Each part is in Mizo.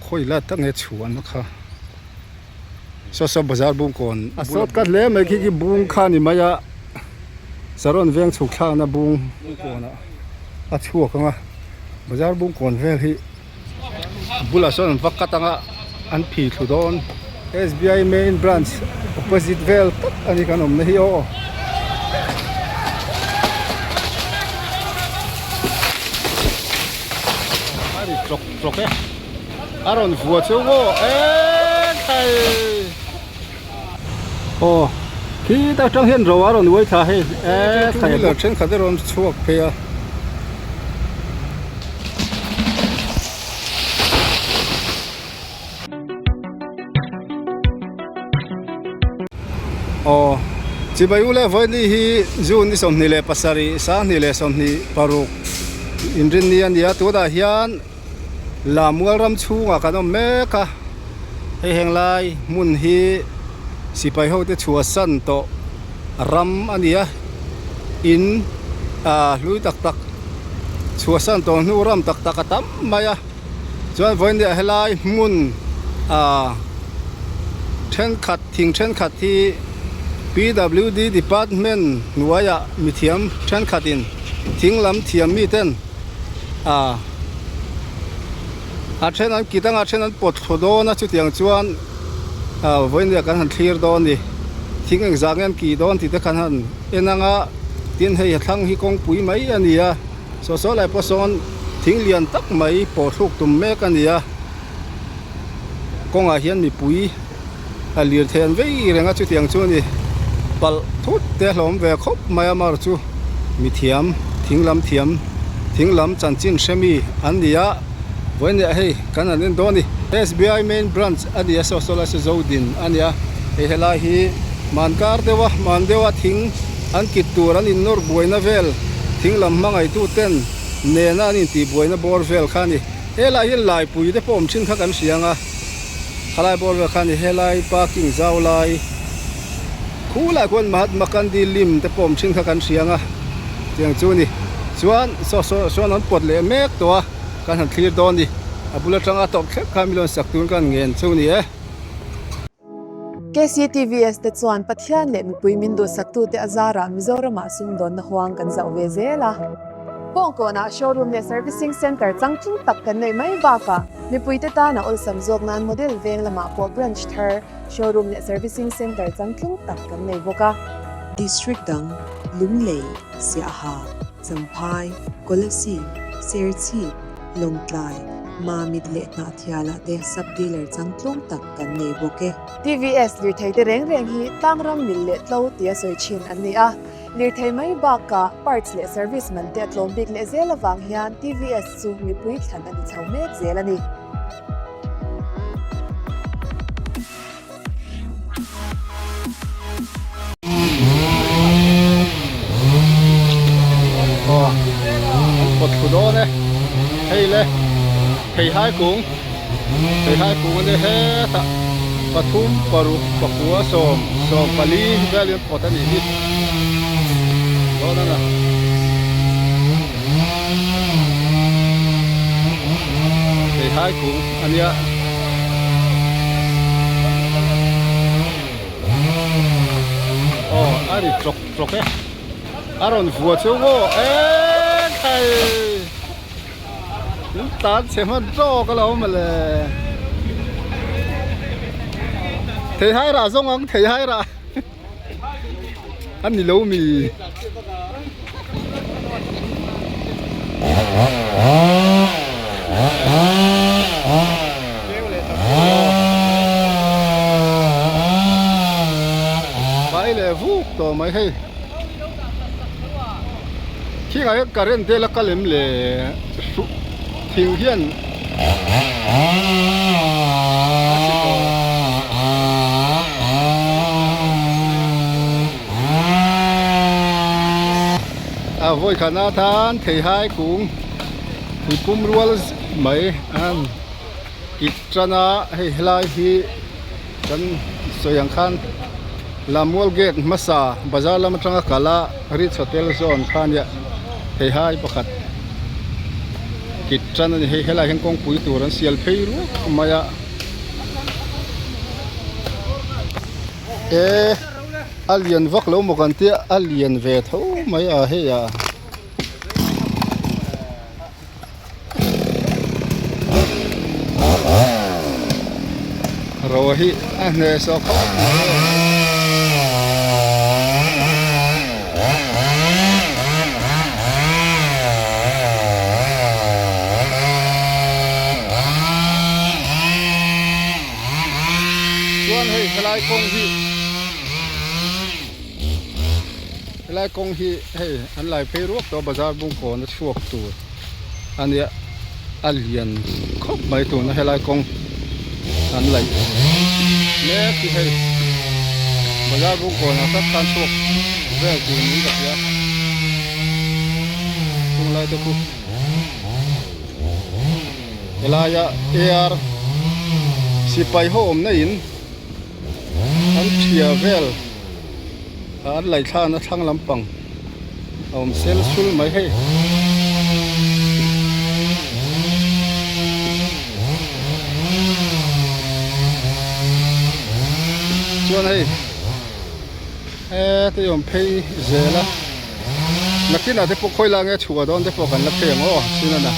Khawi lai tak nge chhuahna kha saw saw bazar bung kawn a sawt ka hle mai khi khi bung kha ni mai a saron veng chhuk thlakna bung kawnah a chhuak ang a bazar bung kawn vel hi a bulah sawn an va cut ang a an phi thlu dawn S B I main branch opposite vel tak a ni kan awmna hi aw. A ri tlawk tlawk e a rawn vua chu maw ekhai aw khi tak tang hian ro a rawn uai thla hei ekhai a thenkhat a rawn chhuak phei a. Aw chibai u le vawiin hi June ni 27 2026 inrinni a ni a tunah hian Lamual ram chhungah kan awm mek a hei heng lai hmun hi sipai ho te chhuahsan tawh ram a ni a in ah hlui tak tak chhuahsan tawh hnu ram tak tak a tam mai a. Chuan vawiin ah helai hmun ah thenkhat thing thenkhat hi P W D department hnuaiah mithiam thenkhatin thing lam thiam miten ah a then an kit anga a then an pawt thlu dawn a chutiang chuan ah vawiin ah kan han thlir dawn a ni thing engzah nge an kih dawn tih te khan han en anga tin hei a thlang hi kawngpui mai a ni a. Saw saw lai pawh sawn thing lian tak mai pawh thluk tum mek a ni a kawngah hian mipui a lir thei an vei reng a chutiang chu a ni palh thut te a hlawm ve khawp mai a mar chu mithiam thing lam thiam thing lam chanchin hre mi an ni a vawiin hei kan han en dawn a ni S B I main branch a ni a saw saw lai saw zodin a ni a hei helai hi mankar deuh a man deuh a thing. An kit tur an innawr buaina vel, thing lam hmangaihtu ten nena an intih buaina bawr vel kha a ni. Helai hi laipui te pawh awm thin kha kan hria ang a, khalai bawr vel kha a ni. Helai parking zau lai khulai khuan Mahatma Gandhi lim te pawh awm thin kha kan hria ang a, tiang chu a ni. Chuan saw saw sawn an pawt leh mek tawh a, kan han thlir dawn a ni. A bul atanga tawp thlep kha mi lawn sak turin ka han ngen chu a ni e. KCTVS te chuan Pathian leh mipui min duhsaktute a zarah Mizoramah sumdawnna huang kan zauh ve zel a. Kawngkawnah showroom leh servicing centre changtlung tak kan neih mai bakah mipuite tana awlsam zawk nan model veng lamah pawh branch thar, showroom leh servicing centre changtlung tak kan nei bawk a. District dang, Lunglei, Siaha, Champhai, Kolasib, Serchhip, Lawngtlai, Mamit leh Hnahthialah te sub-dealer changtlung tak kan nei bawk e. TVS lirthei te reng reng hi tlangram mil leh tlo tia sawi thin an ni a, lirthei mai bakah parts leh service man te a tlawm bik leh zel avang hian TVS chu mipui thlan a ni chho mek zel a ni. Aw an pawt thlu dawn e hei le theihai kung theihai kung a nia hetah pathum paruk pakua sawm sawm pali vel in pawt a nih hi dawn a na theihai kung a nia. Aw a ri tlawk tlawk e a rawn vua chu maw ekhai in tan chhe hman tawk a lo awm mawle theihai rah zawng ang theihai rah a ni lo mi. Vai leh vuk tawh mai hei thingah hian current vel a kal em le thing hian a si tawh. A vawikhatna atan theihai kung pum rual mai an kit tan a hei helai hi kan sawi ang khan Lammual gate hmasa bazar lam atanga kal a Ritz hotel zawn kha ania theihai pakhat. kit tan a ni hei helaiah hian kawngpui tur an sial phei ruak mai a e a lian vak lo maw kan tia a lian ve tho mai a hei ah. Ro hi a hnehsawh khawp mai a. Chuan hei helai kawng hi helai kawng hi hei an lai phei ruak tawh a bazar bungkawn a chhuak tur a nia a lian khawp mai tuna helai kawng an laih mek hi hei bazar bungkawn ah tak khan chhuak vel tur niin ka hria chung lai te khu helaia ar sipai ho awmna in an ṭhia vel an laihthlan a thlang lampang a awm sel sul mai hei. Chuan hei heti awm phei zel a nakinah te pawh khawi lak nge chhuah dawn te pawh kan la phei ang aw chinana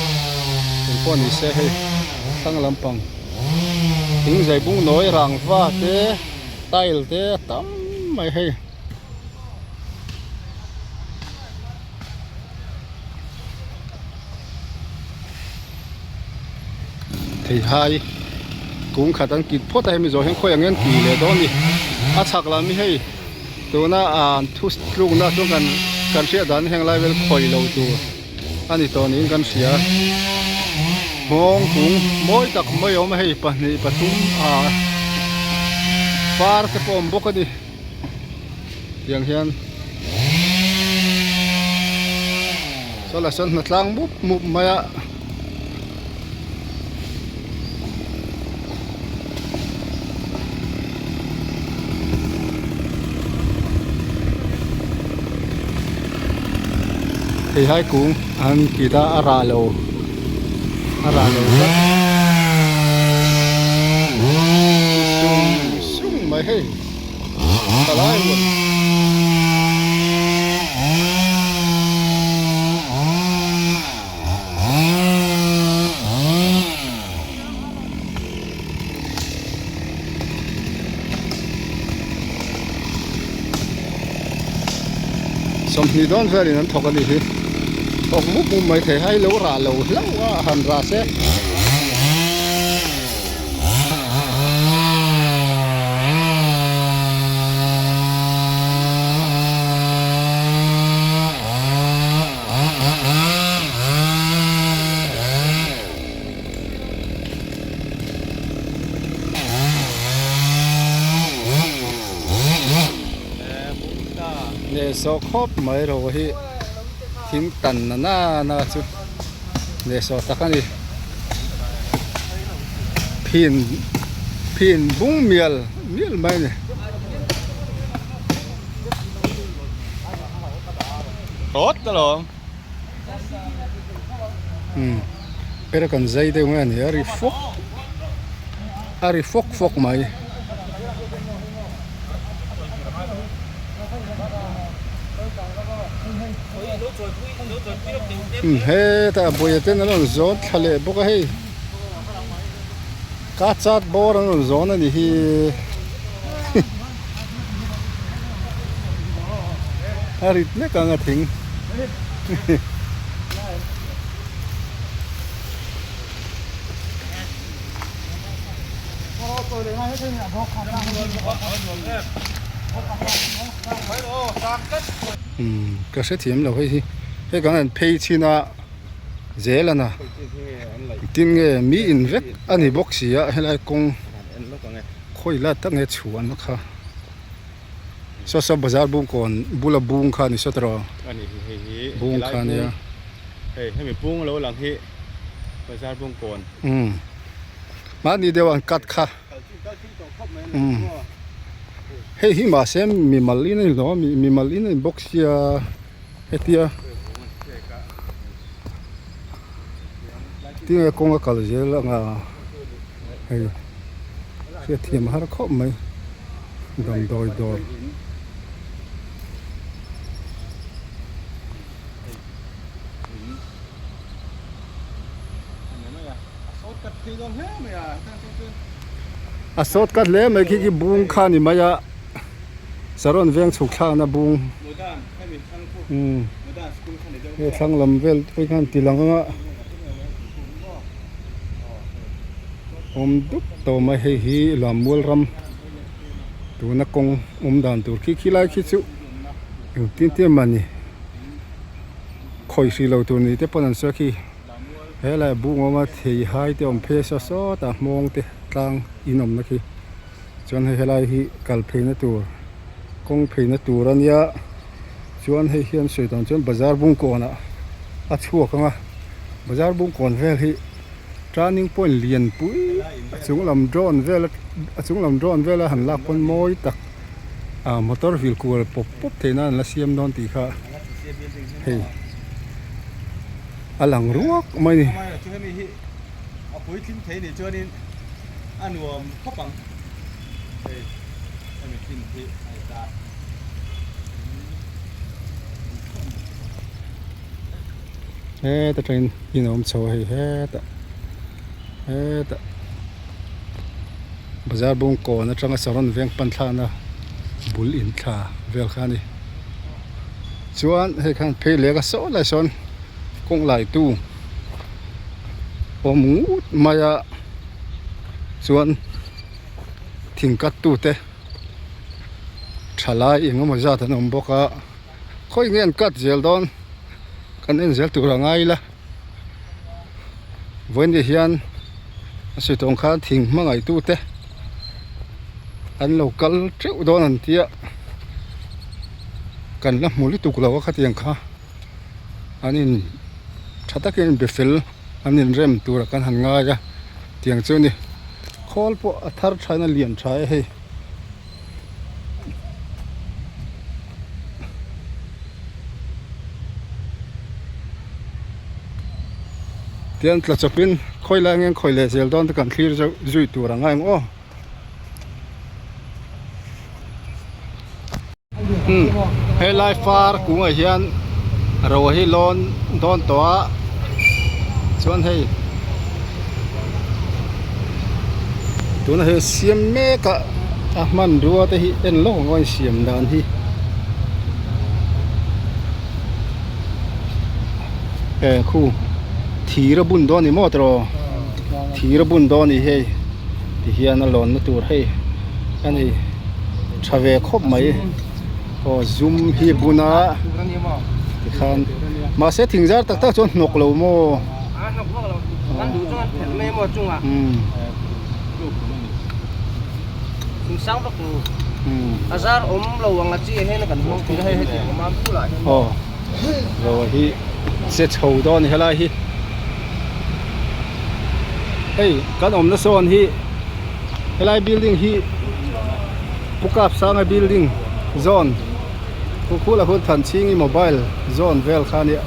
engpawh ni se hei thlang lampang. Thing zai bung nawi rangva te tile te a tam mai hei. Theihai kung khat an kit phawt a hemi zawh hian khawi ang hian tui leh dawn a ni. A chhak lam hi hei tuna an thu tlukna chuan kan kan hriat dan heng lai vel khawi lo tur. A ni tawh niin kan hria nghawng kung mawi tak mai a awm a hei pahnih pathum ah par te pawh a awm bawk a ni tiang hian saw lah sawn hnatlang mup mup mai a. Theihai kung an kit a a rah lo a rah lo tlat sung sung mai hei thalai rual. 20 dawn velin an thawk a nih hi thawk mup mup mai thei hai lo rah lo hlauh a han rah se. Hnehsawh khawp mai ro hi thing tan na nana chu hnehsawh tak a ni phin phin bung mial mial mai a ni. Tawt alawm. Umm pera kan zai deuh nge ani a ri fawk a ri fawk fawk mai. Umm hetah buaia ten an rawn zawn thla leh bawk a hei ka chat bawr an rawn zawn a ni hi. A rit mek ang a thing. Umm ka hrethiam lo hei hi hei kan han phei chhin a zel a na tin nge mi in vek a ni bawk si a helai kawng. Khawi la tak nge chhuahna kha saw saw bazar bung kawn bula bung kha a ni saw tawh A ni hi hei hi bung kha a nia hei hemi bung lo lang hi bazar bung kawn umm mahni deuh an cut kha umm hei hi mahse mimal in a ni lo a mimal in a ni bawk sia hetia. Engtin nge kawng a kal zel anga hei hriatthiam a har khawp mai damdawi dawr. A sawt kat hle mai khi khi bung kha ni mai a Saron veng chhuk thlakna bung umm hei thlang lam vel te pawh khan ti lang anga awm dup tawh mai hei hi Lammual ram tuna kawng awm dan tur khi khi lai khi chu engtin te mah ni khawi hrih lo tur ni te pawn an sawi a khi helai bung awm a theihai te awm phei saw sawt a hmawng te tlang in awmna khi. Chuan hei helai hi kal pheina tur kawng pheina tur a nia chuan hei hian sawi dan chuan bazar bungkawnah a chhuak ang a bazar bungkawn vel hi turning point lian pui a chung lam drone vel a chung lam drone vel a han lak pawn mawi tak ah motor vil kual pawp pawp theih nan an la siam dawn tih kha hei a lang ruak mai a ni. A nuam khawp ang hei hemi thin hi a ni ta. Heta tangin in a awm chho a hei hetah hetah bazar bung kawn atanga saron veng pan thlakna bul in thla vel kha a ni chuan hei khan phei leh ka saw lai sawn kawng lai tu awm ngut mai a. Chuan thing cut tute thalai eng emaw zat an awm bawk a khawi nge an cut zel dawn kan en zel tur a ngai ila vawiin hian a sawi tawng khan thing hmangaih tute an lo kal teuh dawn an tia kan la hmu lutuk lo a khatiang kha an in tha takin be fel. An inrem tura kan han ngai a tiang chu a ni khawl pawh a thar tha in a lian tha e hei. Tian tla chawpin khawi lai nge khawi leh zel dawn te kan thlir zeuh zui tur ang a eng aw. Helai far kungah hian ro hi lawn dawn tawh a chuan hei tunah hian siam mek a a hmanrua te hi en lawk ang a insiam dan hi eh khu thir a bun dawn a ni maw tiraw thir a bun dawn a ni hei. Ti hian a lawnna tur hei a ni tha ve khawp mai aw zum hi a bun a tikhan mahse thing zar tak tak chuan hnawk lo maw aw ro hi che chho dawn a ni helai hi. Hei kan awmna sawn hi helai building hi Pu Kapsanga building zawn khu khul a hun Thanchhingi mobile zawn vel kha ania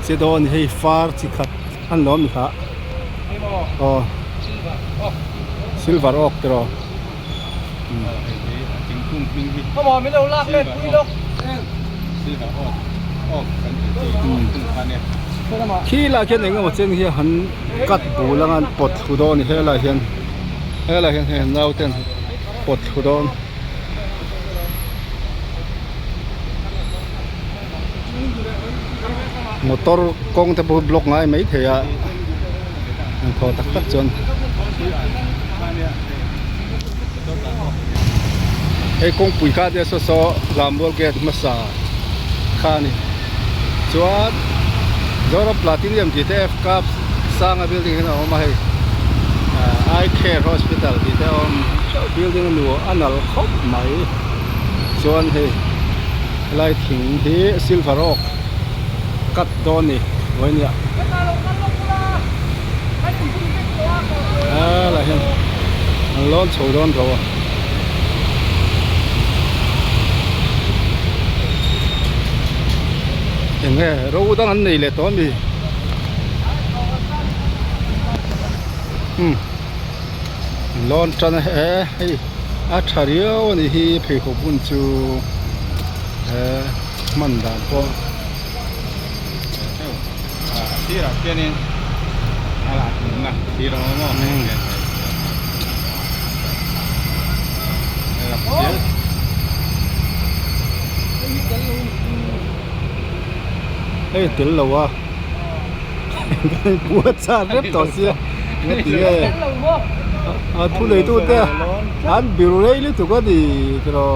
che dawn hei far chi khat an lo awm hlah aw silver oak tiraw Khi lai khian eng emaw chen hi han cut bul anga an pawt thlu dawn a ni helai hian helai hian hei naute an pawt thlu dawn. Motor kawng te pawh hi block ngai mai thei a an thaw tak tak chuan hei kawngpui kha tia saw saw Lammual gate hmasa kha a ni chuan Zoram Platinum tih te F Cup Sanga building hian a awm a hei Eye Care Hospital tih te a awm building a nuam a nalh khawp mai chuan hei. Helai thing hi silver oak cut dawn a ni vawinia helai hian an lawn chho dawn ro a. Eng nge ro dang an nei leh tawh a mi? Umm lawn tan a he hei a tha riau a nih hi pheikhawk bun chu he hman dan pawh. A sirah khianin a lah tumna thir a awm a Hei tel lo a Pua char rep tawh sia nga ti nge a thu nei tu te an biru rei lutuk a ni tiraw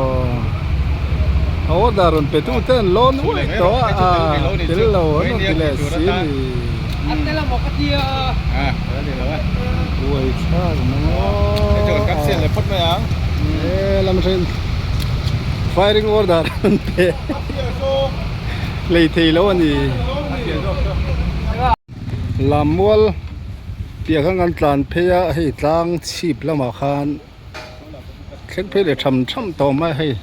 a order rawn pe tu te an lawn uaih tawh a tel lo an rawn ti leh si a ni uai thlak mang aw he lam atangin firing order an pe. Lei thei lo a ni. Lammual piah khan kan tlan phei a hei tlang chhip lamah khan thleng phei leh tham tham tawh mai a hei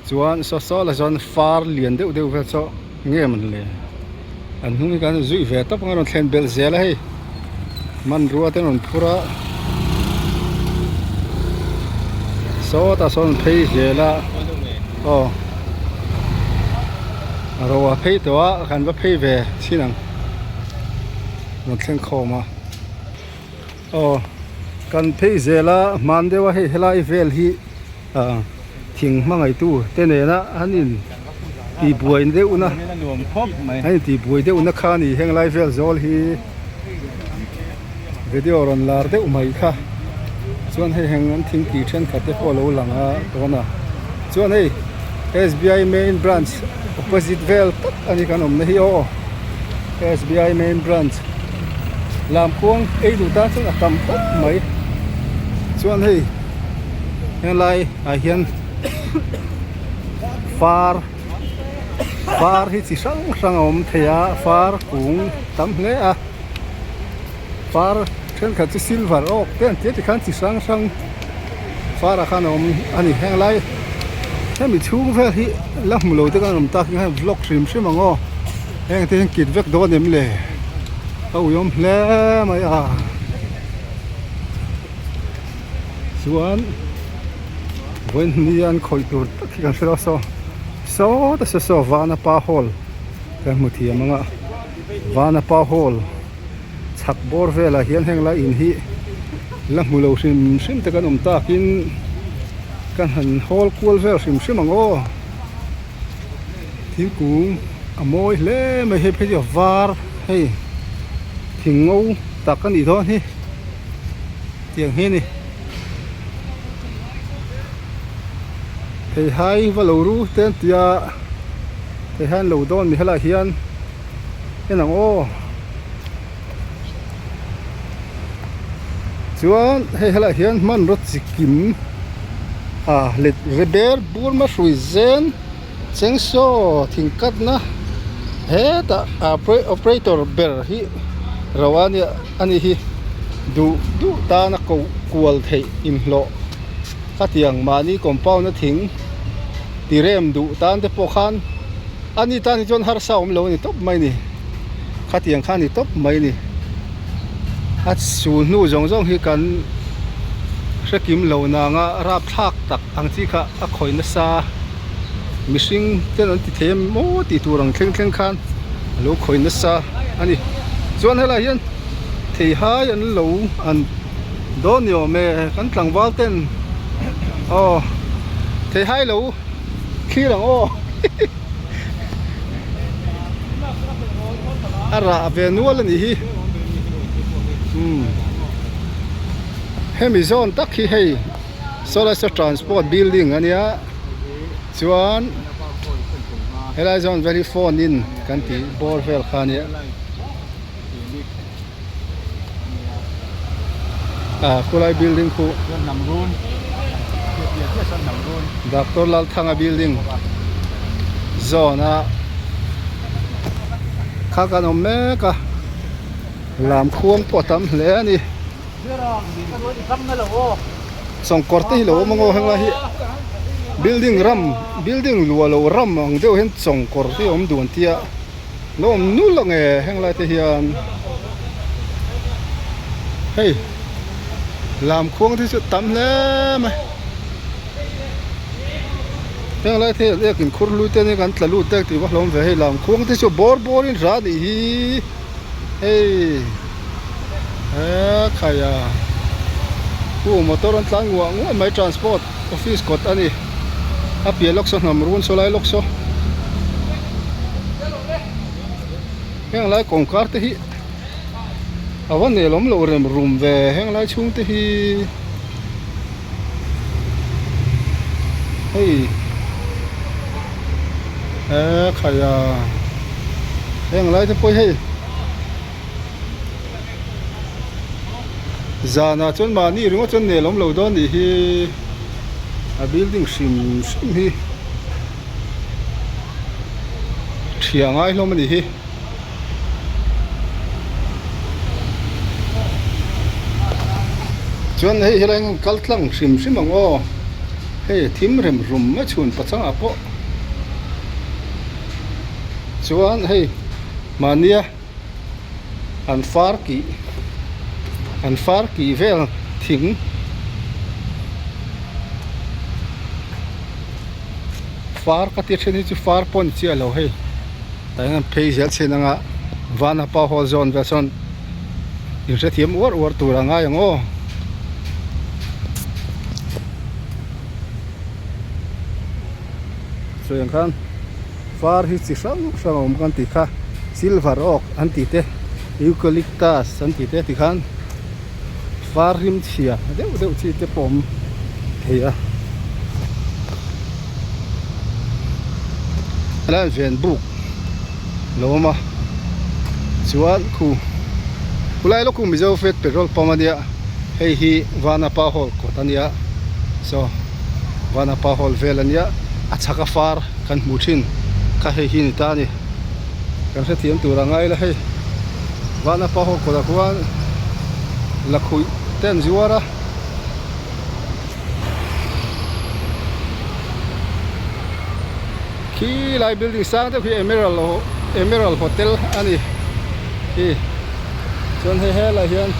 chuan saw saw lah chuan far lian deuh deuh vel saw nge mawn le an hnung hi kan zuih ve tawp ang a rawn thlen belh zel a hei hmanrua te an rawn phur a sawtah sawn an phei zel a aw a ro a phei tawh a kan va phei ve chin ang rawn thleng khawm a aw kan phei zel a hman deuh a hei helai vel hi ah thing hmangaihtu te nena an in tihbuai deuh na an in tihbuai deuh na kha a ni heng lai vel zawl hi video rawn lar deuh mai kha chuan hei heng an thing tih thenkhat te pawh a lo lang a tawna chuan hei S_B_I main branch opposite vel tak a ni kan awmna hi aw S_B_I main branch lamkhuang ei duh tan chuan a tam khawp mai chuan hei helai ah hian far far hi chi hrang hrang a awm thei a far kung tam hle a far thenkhat chu silver awk te an tia tikhan chi hrang hrang far ah khan a awm a ni heng lai hemi chhung vel hi la hmu lo te khan awm tak hian vlog hrim hrim ang aw heng te hian kit vek dawn em le a uiawm hle mai a. Chuan vawiin hni an khawih tur tak hi kan hre lo saw saw ta saw saw Vanapa hall kan hmu thiam ang a Vanapa hall chhak bawr velah hian heng lai in hi la hmu lo hrim hrim te kan awm takin kan han hawl kual vel hrim hrim ang aw thingkung a mawi hle mai hei phei chu a var hei thing ngo tak a nih dawn hi. Tiang hi a ni. Theihai va lo ru te an ti a, theihai an lo dawn mi helaiah hian en ang aw. Chuan hei helaiah hian hmanraw chi kim a let ber Burma hrui zen chengsaw thingkatna hetah operator ber hi ro a nia a ni hi duh duh tana koh kual theih inhlawh khatiang mahni compound a thing ti rem duh tan te pawh khan a ni tan hi chuan harsa awm lo a ni tawp mai a ni khatiang kha a ni tawp mai a ni a sul hnu zawng zawng hi kan hre kim lo nanga rapthlak tak ang chi kha a khawih nasa mihring ten an ti thei em maw tih tur ang thleng thleng khan a lo khawih nasa a ni chuan helaiah hian theihai an lo an dawn ni awm e kan tlangval ten aw theihai lo thlir ang aw a rah ve nual a nih hi umm hemi zawn tak hi hei. Sawlaisa transport building a nia chuan helai zawn vel hi phone in kan tih bawr vel kha a nia ah khulai building khu Doctor Lalthanga building zawn a kha kan awm mek a lam khuang pawh a tam hle a ni. Sawngkawr te hi lo awm ang aw heng lai hi building ram building luah loh ram ang deuh hian chawngkawr te hi a awm duh an tia lo awm nul ang e heng lai te hian. Hei lam khuang te chu tam hle mai heng lai thei ek in khur hlui te nia kan tla lut dek tih va hlawm ve hei lam khuang te chu bawr bawr in rah nih hi hei he khaia khu motor an tlan nguah nguah mai transport office kawt a ni a piah lawk saw hnam run saw lai lawk saw heng lai kawngkar te hi. A va nelawm loh rem rum ve heng lai chhung te hi hei he khai a heng lai te pawh hi hei zanah chuan mahni ringawt chuan nelawm lo dawn nih hi a building hrim hrim hi thiah ngai hlawm a nih hi. Chuan hei helai hian kal tlang hrim hrim ang aw hei thim rem rum mai chhun pachangah pawh chuan hei mahnia an far kih an far kih vel thing far ka ti then hi chu far pawh a ni chiah lo hei. Tah hian phei zel chhin anga Vanapa hall zawn vel sawn inhrethiam uar uar tur a ngai ang aw. Sawi ang khan far hi chi hrang hrang a awm kan tih kha silver oak an tih te eucalyptus an tih te tikhan far hlim chhia deuh deuh chi te pawh a awm thei a. Helai ven buk lo awm a chuan khu khulai lawk khu Mizo Fed petrol pump a nia hei hi Vanapa hall kawt a nia saw Vanapa hall vel a nia a chhak a far kan hmuh thin kha hei hi a ni ta a ni kan hrethiam tur a ngai la hei Vanapa hall kawtah khuan lakhuih te an zuar a. Khi lai building sang deuh khi Emerald Emerald Hotel a ni hi chuan hei helaiah hian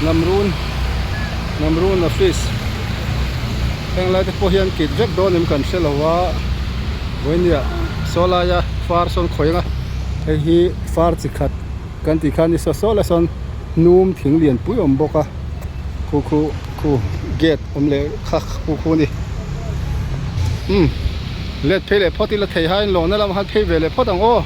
Namrun Namrun office heng lai te pawh hian kit vek dawn em kan hre lo a vawinia saw laia far sawn khawi anga hei hi far chi khat kan tih khan ni saw saw lai sawn hnum thing lian pui a awm bawk a khu khu khu gate awm leh kha khu khu a ni umm let phei leh phawt ila thei hain lawhna lamah khan phei ve leh phawt ang aw.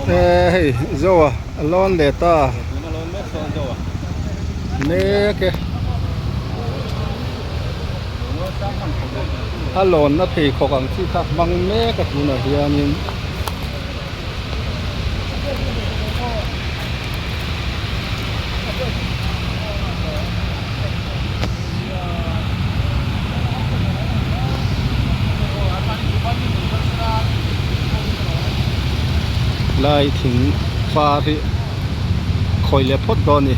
Eee hei Zoa a lawn leh ta mek e. A lawnna pheikhawk ang chi kha hmang mek a tunah hianin lai thing far hi khawi leh phawt dawn a ni.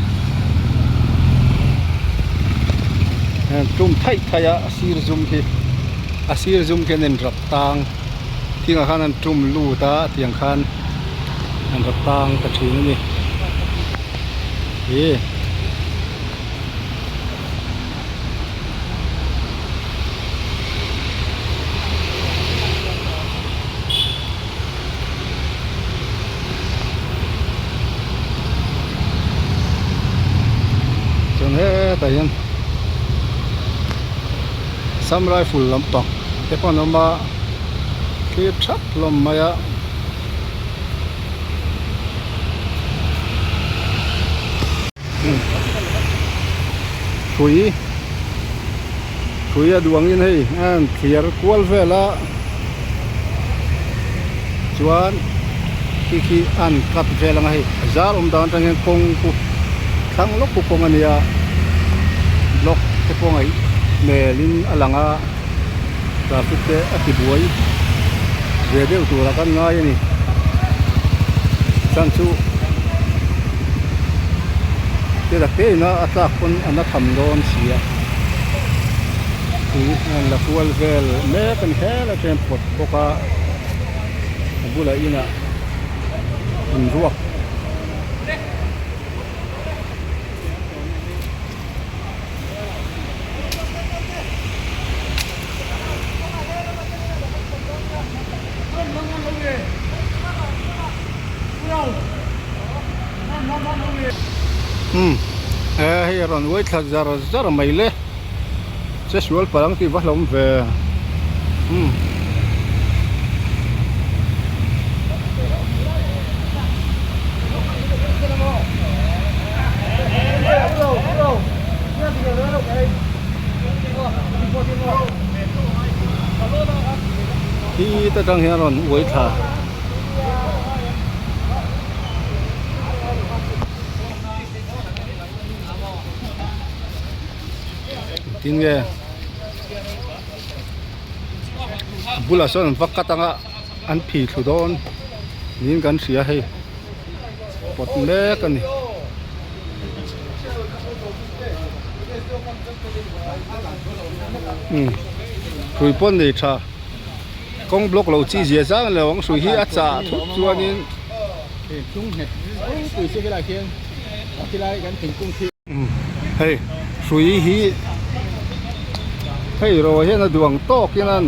Tum thaih thaih a a sir zum khi a sir zum khi an in rap tang thingah khan an tum lut a tiang khan an rap tang ta thin a ni ih. Chuan hetah hian Assam Rifle lampang te pawh an awm a thlir thap hlawm mai a. Hrui hrui a duh angin hei a han thliar kual vel a chuan khi khi a han cut vel ang a hei a zar awm dan atang hian kawng khu thlang lawk khu kawng a nia block te pawh ngaih hmelin a lang a traffic te a ti buai ve deuh turah kan ngai a ni chhan chu te tak te ina a tlak pawn a na tham dawn si a tui an la kual vel mek a ni helai te hian pawt bawk a. A bulah inah in ruak. Umm he hei a rawn uai thla zar zar mai le che sual palh ang tih va hlawm ve umm. Khi ta tang hian a rawn uai thla. Tin nge bulah sawn an va cut anga an phi thlu dawn niin kan hria hei pawt mek a ni. Umm hrui pawn nei tha kawng block lo chi zia zang lo ang hrui hi a chah thut chuanin umm hei hrui hi hei ro hian a duang tawkin an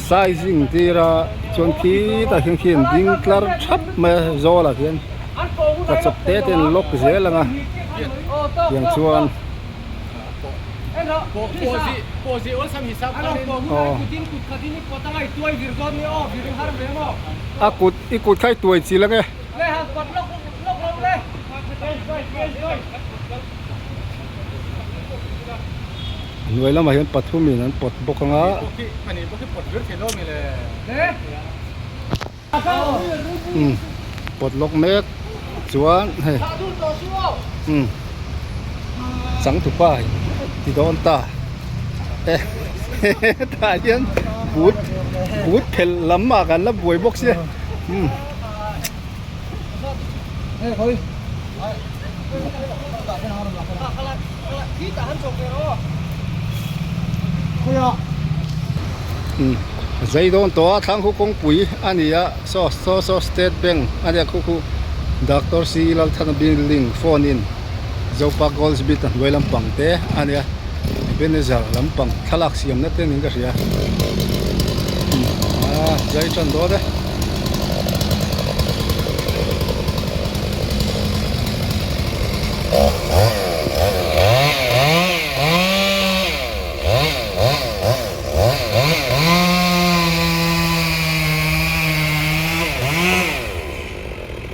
sizing tir a chuan khitah khian khi an ding tlar thap mai a zawlah khian. Ka chawp te te an lock zel ang a tiang chuan a kut i kut kha i tuai chil ang e. Hnuai lamah hian pathumin an pawt bawk ang a. Umm pawt lawk mek chuan hei umm changtupa ti dawn ta e tah hian but but phelh lam ah kan la buai bawk sia umm. Zai dawn tawh a thlang khu kawngpui a ni a saw saw saw state bank a nia khu khu doctor C Lalthana building phone in Zopa gold bit a hnuai lampang te a nia Ebenezer lampang thlalak siamna te niin ka hria ah zai tan dawn e.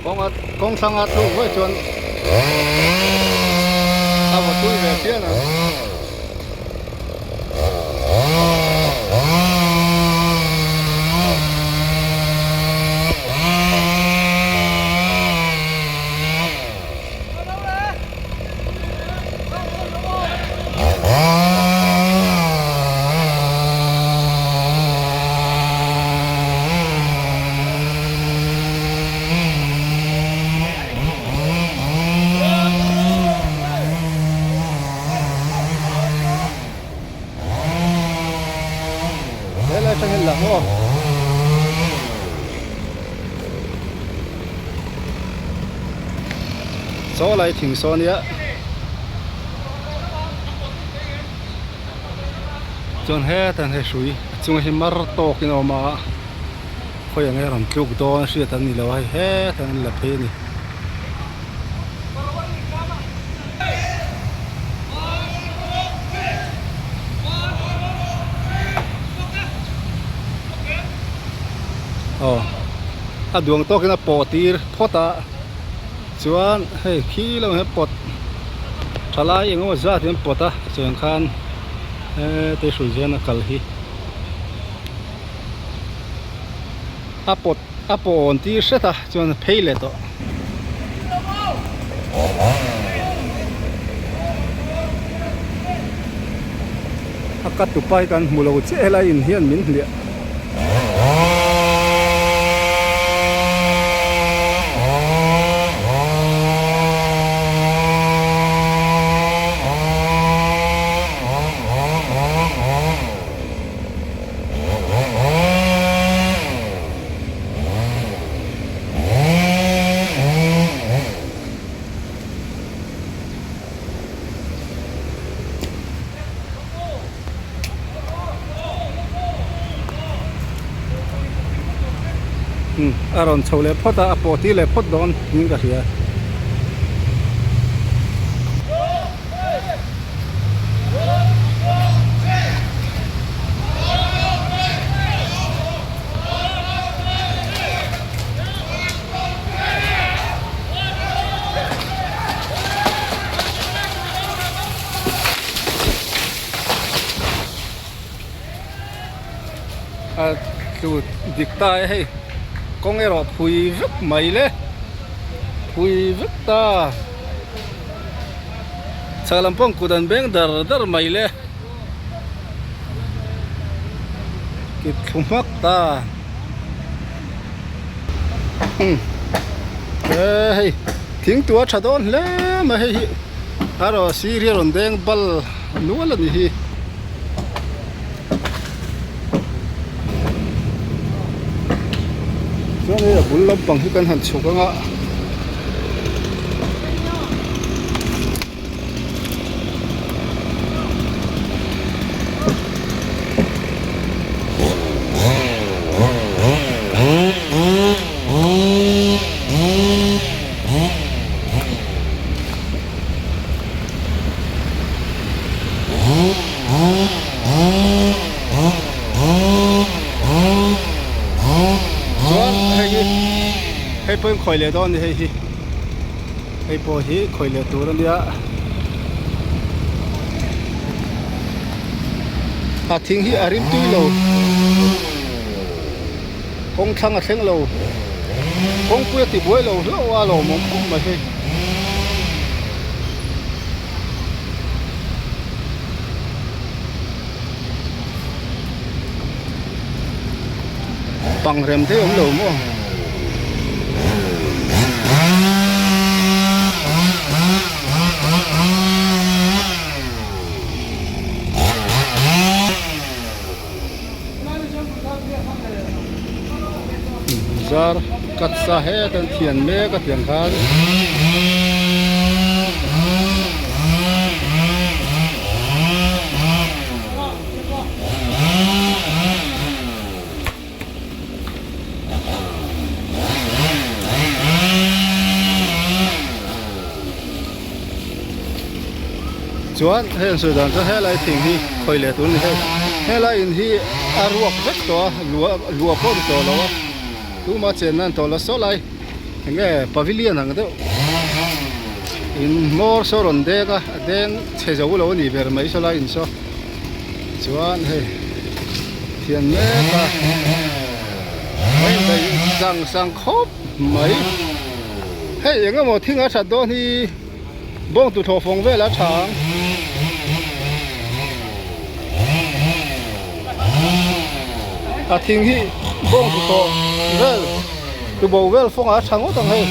Kawng kawng thlanga tluk vaih chuan a vaw tui ve phian ang. Helai atang hian lang aw. Chaw lai thing saw nia. Chuan hetan hei hrui a chunga hi mar tawkin a awm a khawi ang nge rawn tluk dawn a hriat an ni lo a hei hetan an la phei a ni. Aw a duang tawkin a pawh tir phawt a chuan hei khi lamah hian pawt thalai eng emaw zat hian pawt a chuan khan heti hrui hian a kal hi a pawt a pawh awn tir hret a chuan a phei leh tawh. A ka tupa hi kan hmu lo chiah helai in hian min hliah. Umm a rawn chho leh phawt a, a pawh tir leh phawt dawn niin ka hria. A tlu dik ta e hei kawng erawh phui vek mai le phui vek ta chhak lam pawh kut an beng dar dar mai le kut thlu hmak ta umm e hei thing tua tha dawn hle mai hei hi a raw sir hi a rawn deng bal nual a ni hi. Chuan hei a bul lampang hi kan han chhuk ang a. Chuan hei hi hei pawhin khawi leh dawn a ni hei hi hei pawh hi khawi leh tur a nia a thing hi a rim tui lo kawng thlang a thleng lo kawngpui a ti buai lo hlauh a lawmawm khawp mai hei. Pang rem thei awm lo maw? Zar cut sa het an thian mek a tiang khan. Chuan hei an sawi dan chuan helai thing hi khawi leh tur a ni hei helai in hi a ruak vek tawh a lua lua pawh a ni tawh lo a tuma chenna an tawh lo saw lai enge pavilion ang deuh in hmawr saw rawn deng a a deng chhe zo lo a ni ber mai saw lai in saw chuan hei thian mek a hei sang sang khawp mai hei eng emaw thing a that dawn hi. Bawng tu thlawh fawng vel a tha ang. A thing hi bawng tu thlawh vel tu bo vel fawng ah a tha ngawt ang hei.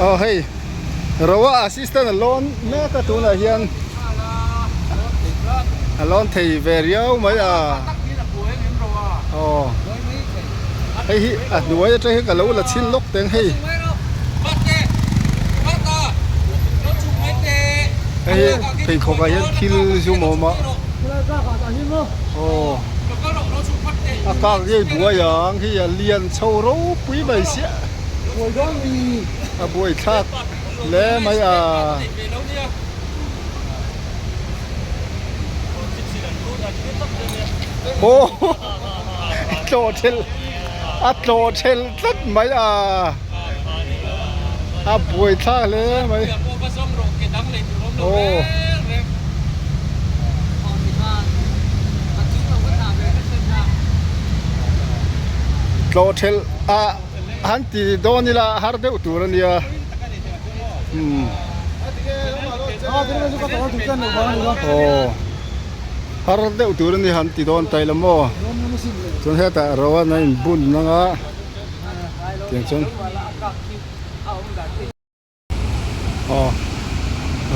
Aw hei Roa assistant a lawn mek a tunah hian a lawn thei ve riau mai a aw hei hi a hnuai atang hian ka lo la chhin lawk teng hei hei hi pheikhawk ah hian thil zum a awm a aw a kak ngei buai ang hei a lian chho ropui mai sia. A buai thlak hle mai a. Aw tlawh thelh a tlawh thelh tlat mai a. A buai thlak hle mai. Aw. Tlawh thelh a han ti dawn ila har deuh tur a nia umm aw har deuh tur a ni han ti dawn ta ila maw chuan hetah roan a inbun anga tiang chuan. Aw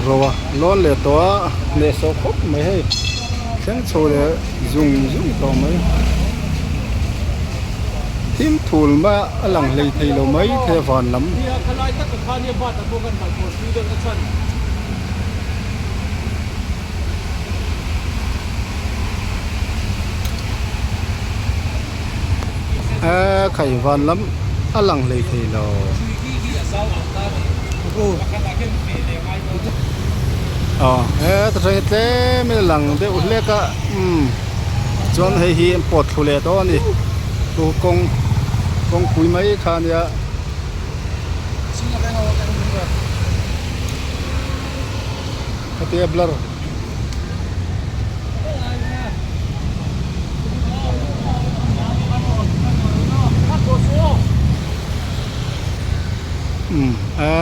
ro a lawn leh tawh a hnehsawh khawp mai hei thleng chho leh zung zung tawh mai. Thim thul mai a, a lang hlei thei lo mai thei a van lam. Eee khai van lam a lang hlei thei lo. Aw heta tang hi tlem in a lang deuh hlek a umm chuan hei hi an pawt thlu leh tawh a ni chu kawng kawngpui mai kha a nia. Khatia blur. Umm a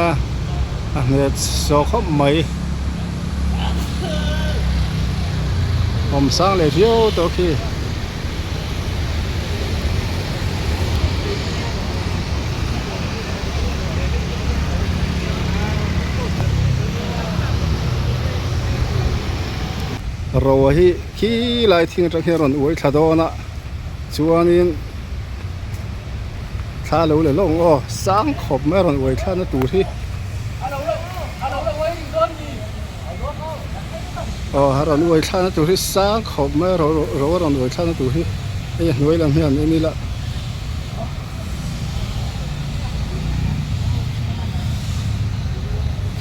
a hmet saw khawp mai awm sang leh viau tawh khi. Roa hi khi lai thing atang hian a rawn uai thla dawn a chuanin thla lo la lawng aw sang khawp mai a rawn uai thla na tur hi aw a rawn uai thla na tur hi sang khawp mai a ro a rawn uai thla na tur hi hei a hnuai lam hian en ila.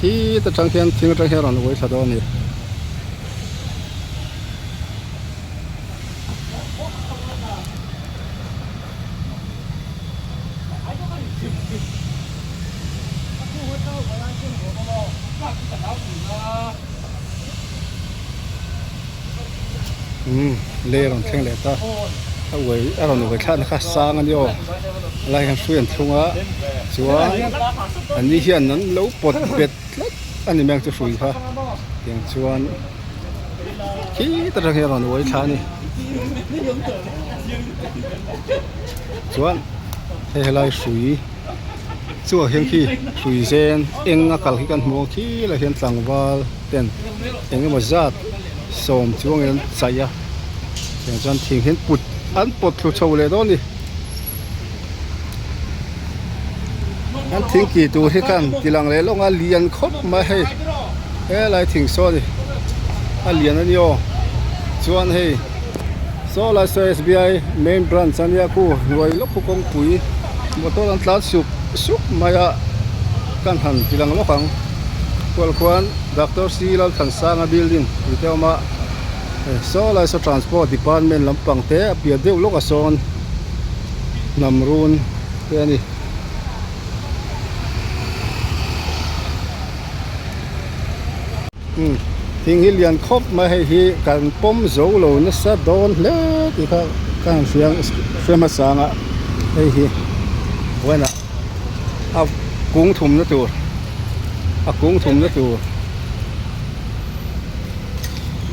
Khi ta tang hian thing atang hian a rawn uai thla dawn a ni. Umm lei a rawn thleng leh ta a uai a rawn uai thlakna kha sang a ni aw a lai hian hrui an thlung a chuan an ni hian an lo pawt bet tlat a ni mai ang chu hrui kha tiang chuan khi ta tang hian a rawn uai thla a ni chuan hei helai hrui chuah hian khi hrui zen eng a kal khi kan hmu a khi lai hian tlangval ten eng emaw zat sawm chuangin an chaih a tiang chuan thing hian put an pawt thlu chho leh dawn a ni an thing ki tur hi khan ti lang leh lawng a lian khawp mai hei helai thing saw a ni a lian a ni aw chuan hei saw lai saw s b i main branch a nia khu hnuai lawk khu kawngpui motor an tlan sup sup mai a kan han ti lang lawk ang kual khuan doctor c Lalthansanga building tih te a awm a saw lai saw transport department lampang te a piah deuh lawk a sawn hnam run te a ni. Umm thing hi lian khawp mai hei hi kan pawm zo lo nasa dawn hle tih kha ka han hria hre hmasa ang a hei hi vawiinah a kung thumna tur a kung thumna tur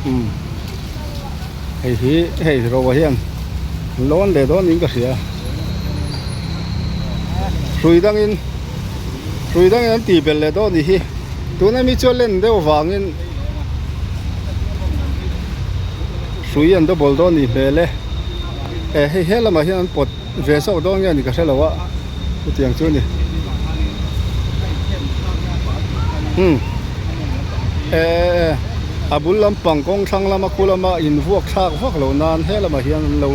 umm hei hi hei ro hian lawn leh dawn niin ka hria hrui dangin hrui dangin an tih belh leh dawn nih hi tuna mi chu a len deuh vangin hrui an double dawn nih hmel e eh hei he lamah hian an pawt ve zawk dawn nge ni ka hrelo a chutiang chu a ni umm eh a bul lampang kawng thlang lama khu lama invuak thlak vak loh nan he lamah hian an lo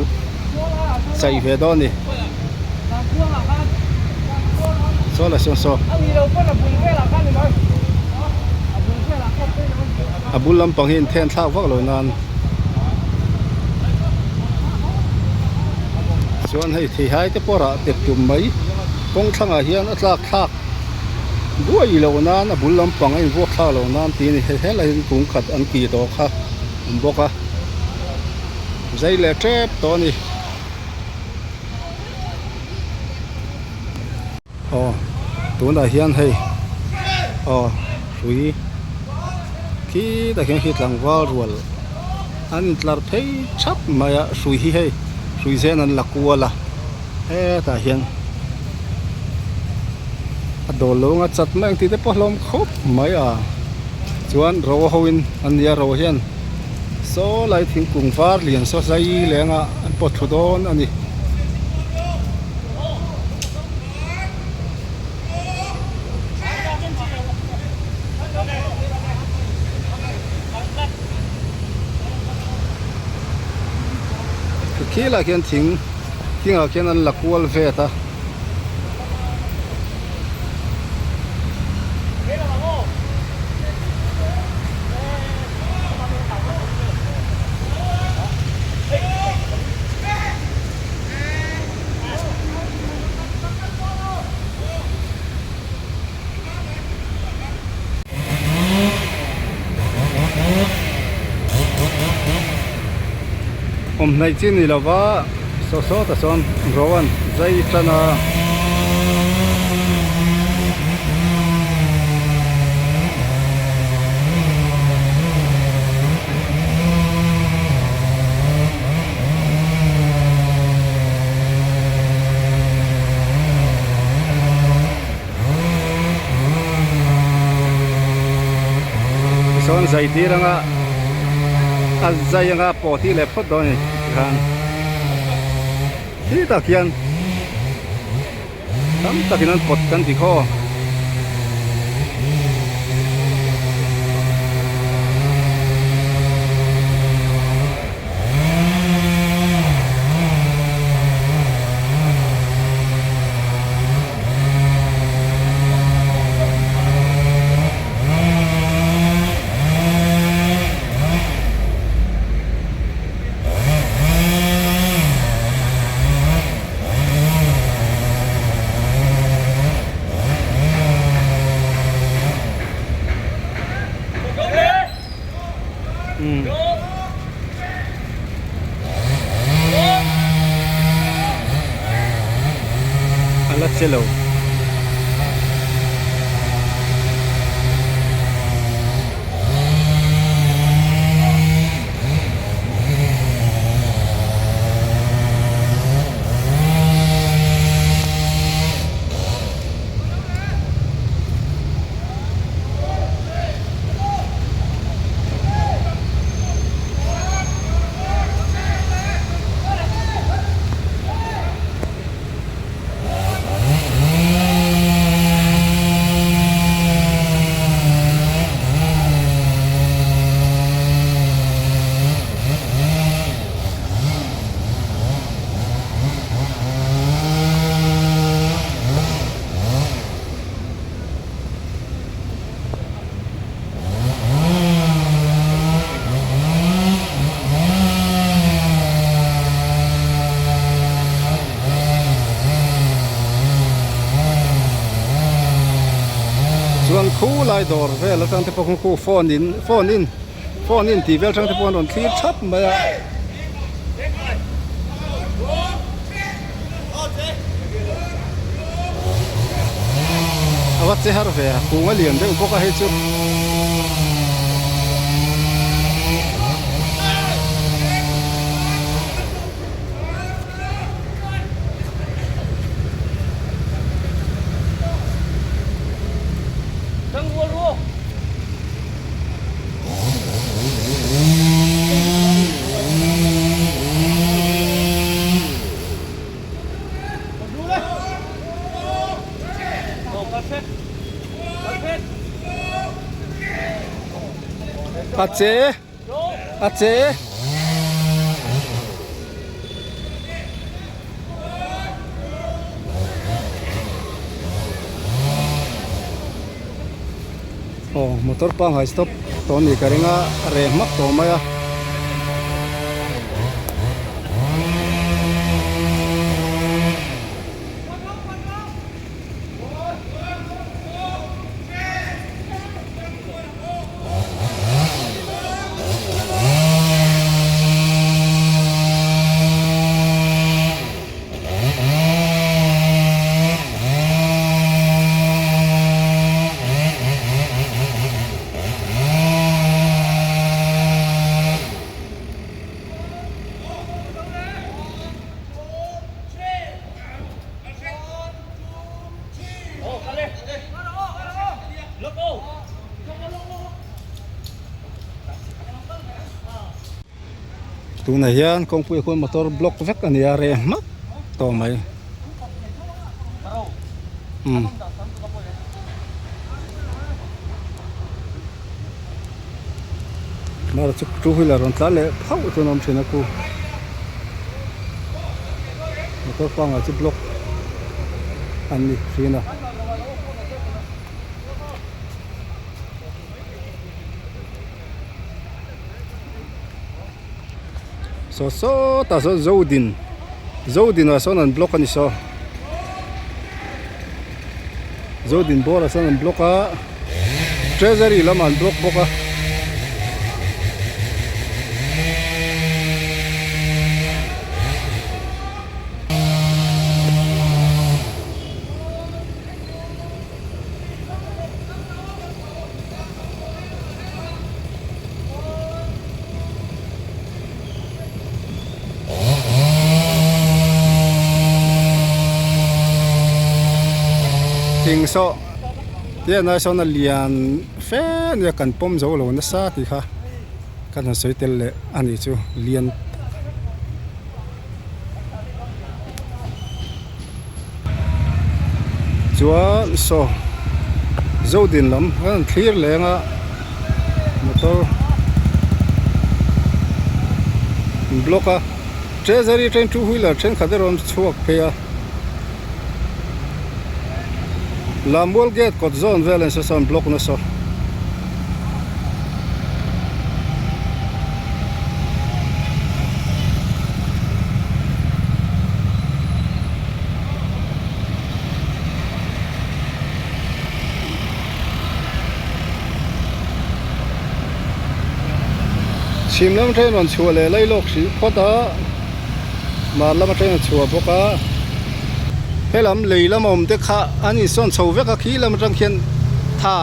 chaih ve dawn a ni saw la sawn saw a bul lampang hi inthen thlak vak loh nan chuan hei theihai te pawh rah tep tum mai kawng thlangah hian a tlak thlak buai loh nan a bul lampang a invuak thlak loh nan tih a ni hei helai hian kung khat an tih tawh kha awm bawk a zai leh tep tawh a ni. Aw tunah hian hei aw hrui khitah khian khi tlangval rual an intlar phei thap mai a hrui hi hei hrui zen an la kual a hetah hian a dawl lo anga chat mai ang tih te pawh a hlawm khawp mai a chuan ro ho in an nia ro hian saw lai thingkung var lian saw zai leng a an pawt thlu dawn a ni. Khilaiah khian thing thingah khian an la kual vet a. Awm hnaih chi ni lova saw sawt ah chuan ro an zai tan a. Tichuan zai tir anga a zai anga pawh tih leh phawt dawn a ni tikhan khi tak hian tam takin an pawt kan ti khaw. A la che lo. Chuan khu lai dawr vel atang te pawh khu phone in phone in phone in tih vel atang te pawh an rawn thlir thap mai a. A va che har ve a kung a lian deuh bawk a hei chu. A che a che. Aw motor pangngai stop tawh a nih ka ring a a reh hmak tawh mai a. Tunah hian kawngpui ah khuan motor block vek a ni a reh hmak tawh mai umm. Mara chu two wheeler rawn tlan leh phauh chuan a awm thin a khu. Motor pangngai chu block an ni thin a. Saw sawtah sawn Zodin Zodin ah sawn an block a ni saw Zodin bawr ah sawn an block a Treasury lamah an block bawk a. Thing saw tian ai sawn a lian fe ania kan pawm zo lo nasa tih kha kan han sawi tel leh a nih chu lian Chuan saw Zodin lam a rawn thlir leng a motor an block a treasury atangin two wheeler thenkhat erawh an chhuak phei a Lammual gate kawt zawn vel an saw an block nasa. Chhim lam atangin rawn chhuah leh lai lawk hrih phawt a, mar lam atangin a chhuah bawk a, helam lei lama awm te kha an insawn chho vek a khi lam atang khian tha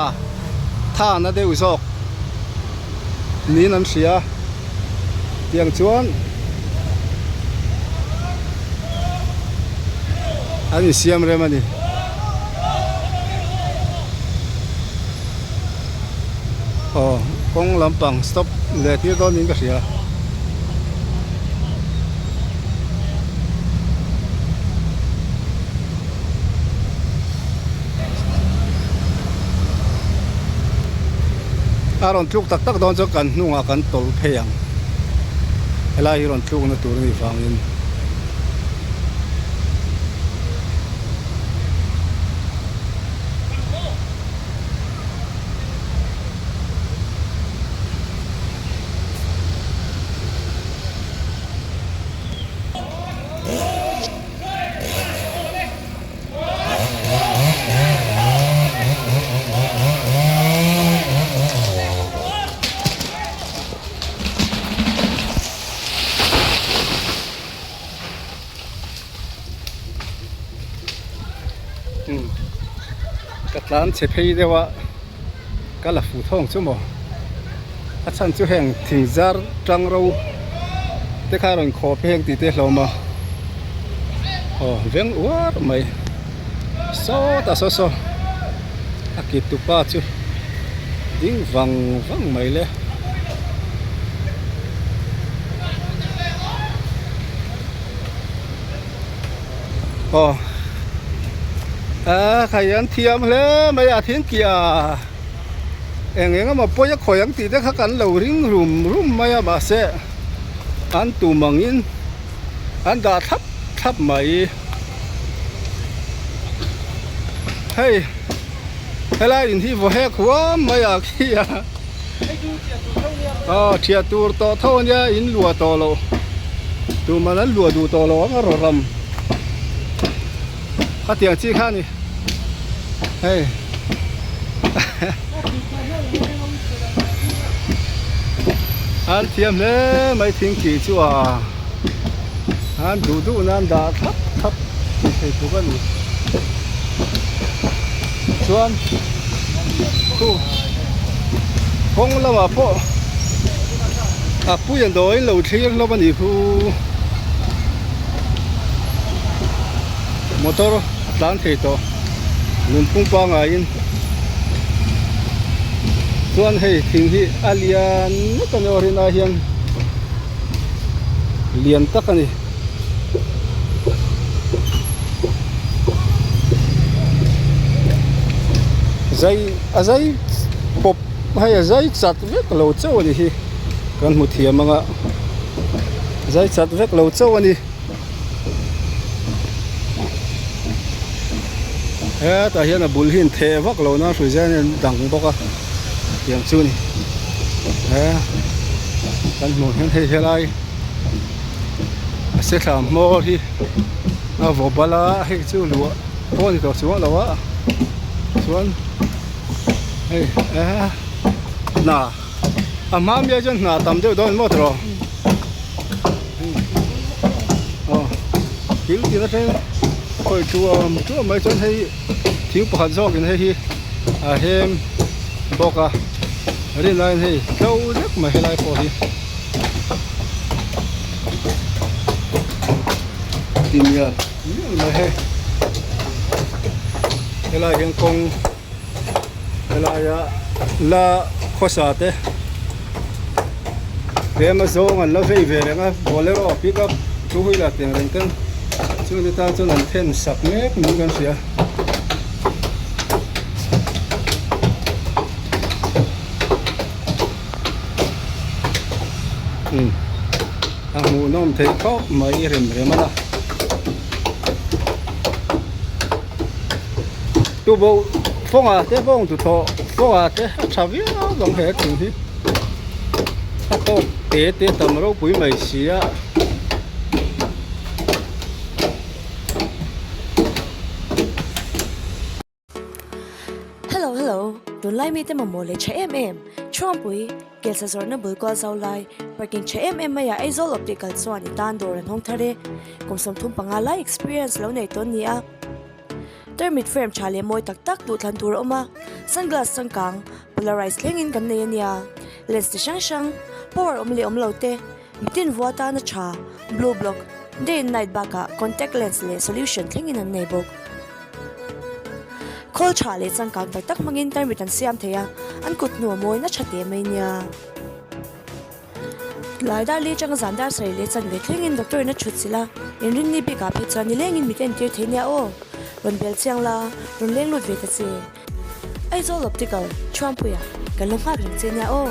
tha na deuh zawk niin an hria. Tiang chuan an insiam rem a ni. Aw kawng lampang stop leh tir dawn niin ka hria. A rawn tluk tak tak dawn chuan kan hnungah kan tawlh phei ang helai hi rawn tlukna tur a nih vangin. Ka tlan chhe phei deuh a ka la fu thawng chu maw a chhan chu heng thing zar tang ro te kha a rawn khawp heng tih te a hlawm a aw veng uar mai sawtah saw saw a kit tupa chu ding vang vang mai le. Aw a khai an thiam hle mai a thing kia eng eng emaw pawi a khawi ang tih te kha kan lo ring rum rum mai a mahse an tum angin an dah thlap thlap mai hei helai in hi vaw hek huam mai ah khi a aw thiah tur tawh tho ania in luah tawh loh tuman an luah duh tawh lo ang a raw ram khatiang chi kha a ni hei an thiam hle mai thingkih chu a an duh duh nan dah thlap thlap tih thei tluk a ni chuan khu kawng lamah pawh a pui an dawiin lo thlir hlawm a nih khu motor a tlan thei tawh nunphung pangaiin chuan hei thing hi a lian ngawt a ni aw rinai hian lian tak a ni. Zai a zai pawp hei a zai chat vek lo chauh a ni hi kan hmu thiam ang a zai chat vek lo chauh a ni. Hetah hian a bul hi intheh vak lo na hrui zel hian dang bawk a tiang chu a ni he kan hmuh hian hei helai a se thla hmawr hi a vaw bal a hei chu luah pawh a ni tawh chuang lo a chuan hei eh hna a hma miah chuan hna tam deuh dawn maw tawh aw thil tin atang khawi tuam tuam mai chuan hei thing pakhat zawk in hei hi a hem bawk a rin laiin hei tlo zek mai helai pawh hi ti mial mial mai hei helai hian kawng helaia la khawsa te tlem a zawng an la vei ve reng a bolero pick up two wheeler tih reng ten chumi tan chuan an then sak mek niin kan hria. Umm a hmuhnawm theih khawp mai rem rem a la. Tuboh fawngah te bawng duhthawh fawngah te a tha viau ang he thing hi a tawk te te tam ropui mai si a. Hello hello tunlai mite mamawh leh tha em em Chhuangpui kelsa zawrhna bul kual zo lai parking tha em em maiah Aizawl Optical chuan i tan dawr an hawng thar e kum 35 lai experience lo nei tawn ni a. Tarmit frame tha leh mawi tak tak duh thlan tur a awm a, sunglass changkang, polarized thlengin kan nei a nia. Lens ti hrang hrang, power awm leh awm lo te, mitin vua tana tha, blue block, day and night bakah contact lens leh solution thlengin an nei bawk. Khawl tha leh changkang tak tak hmangin tarmit an siam thei a, an kut hnu a mawina tha teh mai nia. Tlai dar li atanga zan dar sarih leh chanve thlengin doctor in a thut chilh a, inrinni bikah phei chuan nilengin mit entir thei nia aw. Rawn bel chiang la, rawn leng lut ve ta che. Aizawl Optical, Thuampuia, kan lo nghak reng che nia aw.